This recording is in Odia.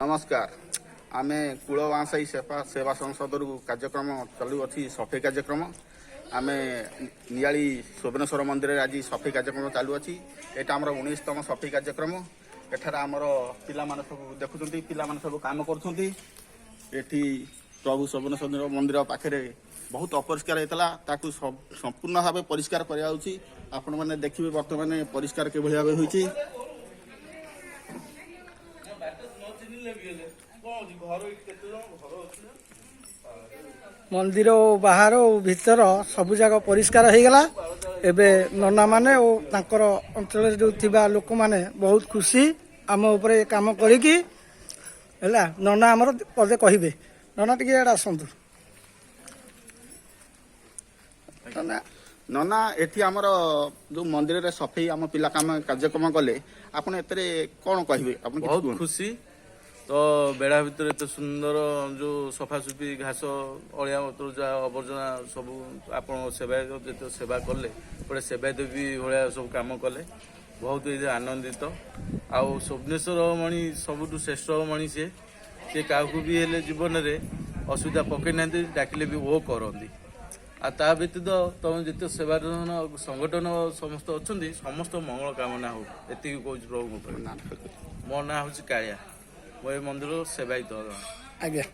ନମସ୍କାର। ଆମେ କୂଳବାଁସାଇ ସେବା ସଂସଦରୁ କାର୍ଯ୍ୟକ୍ରମ ଚାଲୁଅଛି, ସଫେଇ କାର୍ଯ୍ୟକ୍ରମ। ଆମେ ନିଆଳି ଶୋଭନେଶ୍ୱର ମନ୍ଦିରରେ ଆଜି ସଫେଇ କାର୍ଯ୍ୟକ୍ରମ ଚାଲୁଅଛି। ଏଇଟା ଆମର 19ତମ ସଫେଇ କାର୍ଯ୍ୟକ୍ରମ। ଏଠାରେ ଆମର ପିଲାମାନେ ସବୁ ଦେଖୁଛନ୍ତି, ପିଲାମାନେ ସବୁ କାମ କରୁଛନ୍ତି। ଏଠି ପ୍ରଭୁ ଶୋଭନେଶ୍ୱର ମନ୍ଦିର ପାଖରେ ବହୁତ ଅପରିଷ୍କାର ହେଇଥିଲା, ତାକୁ ସମ୍ପୂର୍ଣ୍ଣ ଭାବେ ପରିଷ୍କାର କରାଯାଉଛି। ଆପଣମାନେ ଦେଖିବେ ବର୍ତ୍ତମାନ ପରିଷ୍କାର କିଭଳି ଭାବେ ହୋଇଛି। ମନ୍ଦିର ଓ ବାହାର ଓ ଭିତର ସବୁ ଯାକ ପରିଷ୍କାର ହେଇଗଲା। ଏବେ ନନାମାନେ ଓ ତାଙ୍କର ଅଞ୍ଚଳରେ ଯେଉଁ ଥିବା ଲୋକମାନେ ବହୁତ ଖୁସି ଆମ ଉପରେ ଏ କାମ କରିକି। ହେଲା, ନନା ଆମର ପଦେ କହିବେ। ନନା, ଟିକେ ଇଆଡ଼େ ଆସନ୍ତୁ ନନା। ନନା, ଏଠି ଆମର ଯୋଉ ମନ୍ଦିରରେ ସଫେଇ ଆମ ପିଲା କାମ କାର୍ଯ୍ୟକ୍ରମ କଲେ, ଆପଣ ଏଥିରେ କଣ କହିବେ? ଆପଣ କିଛି ବହୁତ କୁହନ୍ତୁ। ଖୁସି ତ। ବେଢ଼ା ଭିତରେ ଏତେ ସୁନ୍ଦର ଯୋଉ ସଫାସୁଫି, ଘାସ, ଅଳିଆ ପତ୍ର ଯାହା ଆବର୍ଜନା ସବୁ, ଆପଣଙ୍କ ସେବାୟତ ଯେତେ ସେବା କଲେ, ଗୋଟେ ସେବା ଦେବୀ ଭଳିଆ ସବୁ କାମ କଲେ। ବହୁତ ଏଇ ଆନନ୍ଦିତ। ଆଉ ଭୁବନେଶ୍ୱର ମଣି ସବୁଠୁ ଶ୍ରେଷ୍ଠ ମଣି ସିଏ। ସିଏ କାହାକୁ ବି ହେଲେ ଜୀବନରେ ଅସୁବିଧା ପକେଇ ନାହାନ୍ତି, ଡାକିଲେ ବି ଓ କରନ୍ତି। ଆଉ ତା ବ୍ୟତୀତ ତମେ ଯେତେ ସେବା ସଂଗଠନ ସମସ୍ତେ ଅଛନ୍ତି, ସମସ୍ତ ମଙ୍ଗଳ କାମନା ହଉ, ଏତିକି କହୁଛି ପ୍ରଭୁଙ୍କ ପାଖରେ। ନା। ମୋ ନାଁ ହେଉଛି କାଳିଆ, ମୁଁ ଏ ମନ୍ଦିର ସେବାୟତ। ଆଜ୍ଞା।